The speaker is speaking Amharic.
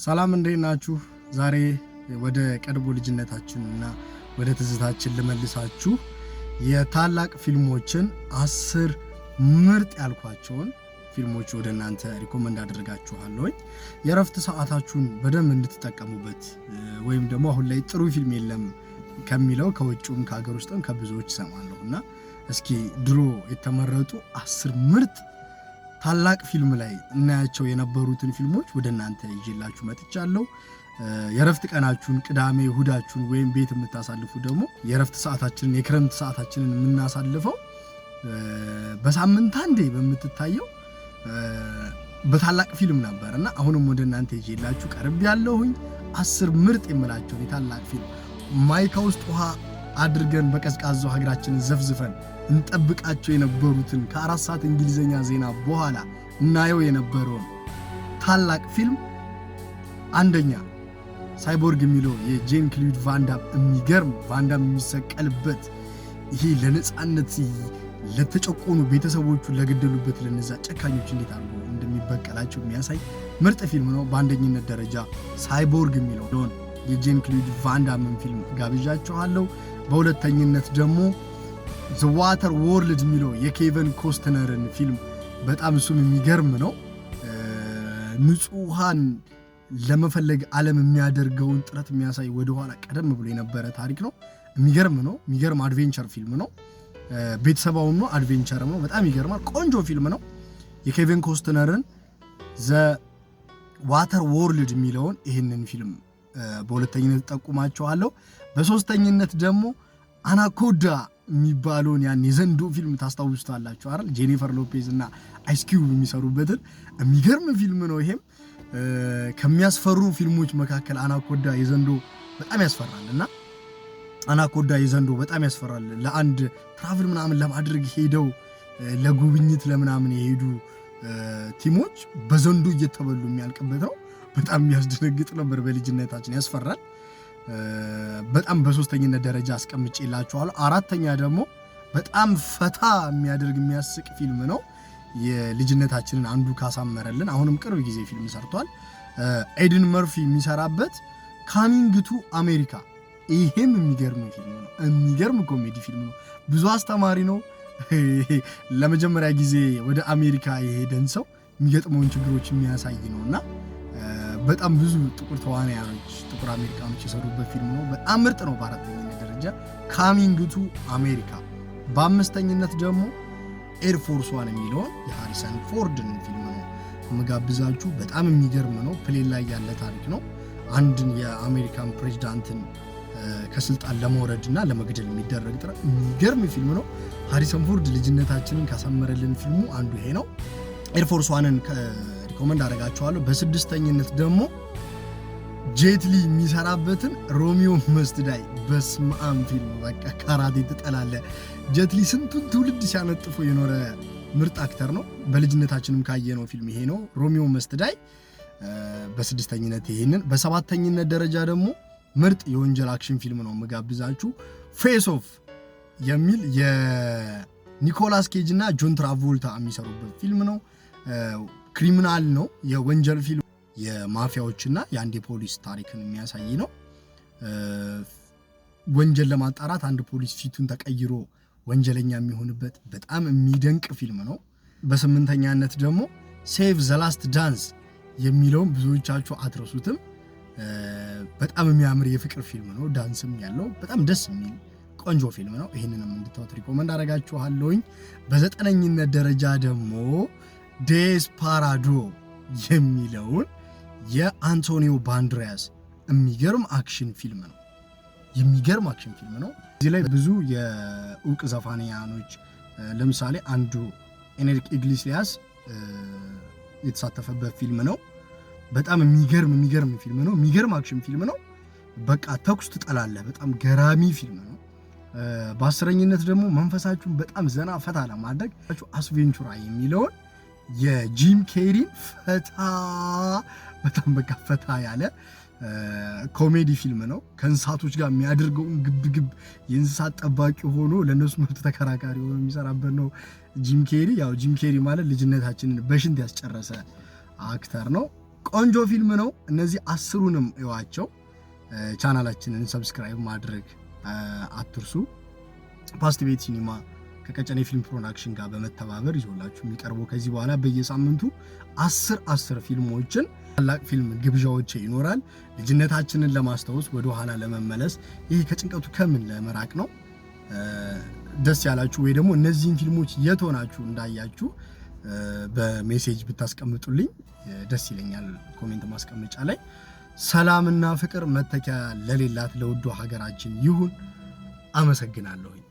ሰላም፣ እንዴት ናችሁ? ዛሬ ወደ ቀድሞ ልጅነታችን እና ወደ ትዝታችን ልመልሳችሁ። የታላቅ ፊልሞችን 10 ምርጥ ያልኳቸውን ፊልሞች ወደ እናንተ recommend አደርጋችኋለሁኝ። የእረፍት ሰዓታችሁን በደንብ እንድትጠቀሙበት ወይም ደግሞ አሁን ላይ ጥሩ ፊልም የለም ከሚለው ከውጭውም ከሀገር ውስጥም ከብዙዎች እሰማለሁ እና እስኪ ድሮ የተመረጡ 10 ምርጥ ታላቅ ፊልም ላይ እናያቸው የነበሩትን ፊልሞች ወደ እናንተ ይዤላችሁ መጥቻለሁ። የእረፍት ቀናችሁን ቅዳሜ እሁዳችሁን ወይም ቤት የምታሳልፉ ደግሞ የእረፍት ሰዓታችንን የክረምት ሰዓታችንን የምናሳልፈው በሳምንት አንዴ በምትታየው በታላቅ ፊልም ነበር እና አሁንም ወደ እናንተ ይዤላችሁ ቀርቤያለሁኝ። 10 ምርጥ የምላቸውን የታላቅ ፊልም ማይካ ውስጥ ውሃ አድርገን በቀዝቃዛው ሀገራችንን ዘፍዝፈን እንጠብቃቸው የነበሩትን፣ ከ4 ሰዓት እንግሊዝኛ ዜና በኋላ እናየው የነበረውን ታላቅ ፊልም። አንደኛ Cyborg የሚለው የጄን ክሉድ ቫንዳም፣ የሚገርም ቫንዳም የሚሰቀልበት፣ ይሄ ለነፃነት ለተጨቆኑ ቤተሰቦቹ ለገደሉበት ለነዛ ጨካኞች እንዴት አድርጎ እንደሚበቀላቸው የሚያሳይ ምርጥ ፊልም ነው። በአንደኝነት ደረጃ Cyborg የሚለው የጄን ክሉድ ቫንዳምን ፊልም ጋብዣችኋለሁ። በሁለተኝነት ደግሞ The Waterworld የሚለው የኬቨን ኮስትነርን ፊልም፣ በጣም እሱም የሚገርም ነው። ንጹህ ውሃን ለመፈለግ ዓለም የሚያደርገውን ጥረት የሚያሳይ ወደኋላ ቀደም ብሎ የነበረ ታሪክ ነው። የሚገርም ነው። የሚገርም adventure ፊልም ነው። ቤተሰባውም ነው፣ adventure ም ነው። በጣም ይገርማል። ቆንጆ ፊልም ነው። የኬቪን ኮስትነርን The Waterworld የሚለውን ይህንን ፊልም በሁለተኝነት ጠቁማችኋለሁ። በሶስተኝነት ደግሞ Anaconda የሚባለውን ያን የዘንዶ ፊልም ታስታውሱታላችሁ አይደል? ጄኒፈር ሎፔዝ እና Ice Cube የሚሰሩበትን የሚገርም ፊልም ነው። ይሄም ከሚያስፈሩ ፊልሞች መካከል Anaconda የዘንዶ በጣም ያስፈራል እና Anaconda የዘንዶ በጣም ያስፈራል። ለአንድ travel ምናምን ለማድረግ ሄደው ለጉብኝት ለምናምን የሄዱ team ኦች በዘንዶ እየተበሉ የሚያልቅበት ነው። በጣም የሚያስደነግጥ ነበር። በልጅነታችን ያስፈራል። በጣም በሶስተኝነት ደረጃ አስቀምጬላችኋለሁ። አራተኛ ደግሞ በጣም ፈታ የሚያደርግ የሚያስቅ ፊልም ነው። የልጅነታችንን አንዱ ካሳመረልን አሁንም ቅርብ ጊዜ ፊልም ሰርቷል። ኤድን መርፊ የሚሰራበት Coming to America። ይሄም የሚገርም ፊልም ነው። የሚገርም ኮሜዲ ፊልም ነው። ብዙ አስተማሪ ነው። ለመጀመሪያ ጊዜ ወደ አሜሪካ የሄደን ሰው የሚገጥመውን ችግሮች የሚያሳይ ነው እና በጣም ብዙ ጥቁር ተዋናያኖች፣ ጥቁር አሜሪካኖች የሰሩበት ፊልም ነው። በጣም ምርጥ ነው። በአራተኝነት ደረጃ Coming to America። በአምስተኝነት ደግሞ Air Force One የሚለውን የሃሪሰን ፎርድን ፊልም ነው የምጋብዛችሁ። በጣም የሚገርም ነው። Plane ላይ ያለ ታሪክ ነው። አንድን የአሜሪካን ፕሬዚዳንትን ከስልጣን ለመውረድ እና ለመግደል የሚደረግ ጥረት፣ የሚገርም ፊልም ነው። ሃሪሰን ፎርድ ልጅነታችንን ካሳመረልን ፊልሙ አንዱ ይሄ ነው። Air Force One ን recommend አደርጋችኋለሁ። በስድስተኝነት ደግሞ ጄት ሊ የሚሰራበትን Romeo Must Die። በስመአብ ፊልም፣ በቃ ካራቴ ትጠላለህ። ጄት ሊ ስንቱን ትውልድ ሲያነጥፎ የኖረ ምርጥ actor ነው። በልጅነታችንም ካየነው ፊልም ይሄ ነው፣ Romeo Must Die። በስድስተኝነት ይሄንን፣ በሰባተኝነት ደረጃ ደግሞ ምርጥ የወንጀል action ፊልም ነው የምጋብዛችሁ፣ Face Off የሚል የኒኮላስ ኬጅ እና ጆን ትራቮልታ የሚሰሩበት ፊልም ነው። Criminal ነው፣ የወንጀል ፊልም፣ የማፊያዎችና የአንድ የፖሊስ ታሪክን የሚያሳይ ነው። ወንጀል ለማጣራት አንድ ፖሊስ ፊቱን ተቀይሮ ወንጀለኛ የሚሆንበት በጣም የሚደንቅ ፊልም ነው። በስምንተኛነት ደግሞ Save the Last Dance የሚለውን ብዙዎቻችሁ አትረሱትም። በጣም የሚያምር የፍቅር ፊልም ነው። ዳንስም ያለው በጣም ደስ የሚል ቆንጆ ፊልም ነው። ይህንንም እንድታዩት recommend አደርጋችኋለሁኝ። በዘጠነኝነት ደረጃ ደግሞ Desperado የሚለውን የአንቶኒዮ ባንድሪያስ የሚገርም action ፊልም ነው። የሚገርም action ፊልም ነው። እዚህ ላይ ብዙ የእውቅ ዘፋንያኖች ለምሳሌ አንዱ ኤንሪክ ኢግሊሲያስ የተሳተፈበት ፊልም ነው። በጣም የሚገርም የሚገርም ፊልም ነው። የሚገርም action ፊልም ነው። በቃ ተኩስ ትጠላለህ። በጣም ገራሚ ፊልም ነው። በአስረኝነት ደግሞ መንፈሳችሁን በጣም ዘና ፈታ ለማድረግ Ace Ventura የሚለውን የጂም ኬሪን ፈታ፣ በጣም በቃ ፈታ ያለ ኮሜዲ ፊልም ነው። ከእንስሳቶች ጋር የሚያደርገውን ግብግብ፣ የእንስሳት ጠባቂ ሆኖ ለእነሱ መብት ተከራካሪ ሆኖ የሚሰራበት ነው ጂም ኬሪ። ያው ጂም ኬሪ ማለት ልጅነታችንን በሽንት ያስጨረሰ actor ነው። ቆንጆ ፊልም ነው። እነዚህ 10ሩንም እዩዋቸው። ቻናላችንን subscribe ማድረግ አትርሱ። ፓስት ቤት ሲኒማ ከቀጨኔ ፊልም ፕሮዳክሽን ጋር በመተባበር ይዞላችሁ የሚቀርበው ከዚህ በኋላ በየሳምንቱ 10 10 ፊልሞችን ታላቅ ፊልም ግብዣዎች ይኖራል። ልጅነታችንን ለማስታወስ፣ ወደኋላ ለመመለስ፣ ይሄ ከጭንቀቱ ከምን ለመራቅ ነው። ደስ ያላችሁ ወይ ደግሞ እነዚህን ፊልሞች የት ሆናችሁ እንዳያችሁ በ message ብታስቀምጡልኝ ደስ ይለኛል። Comment ማስቀመጫ ላይ። ሰላምና ፍቅር መተኪያ ለሌላት ለውዷ ሀገራችን ይሁን። አመሰግናለሁኝ።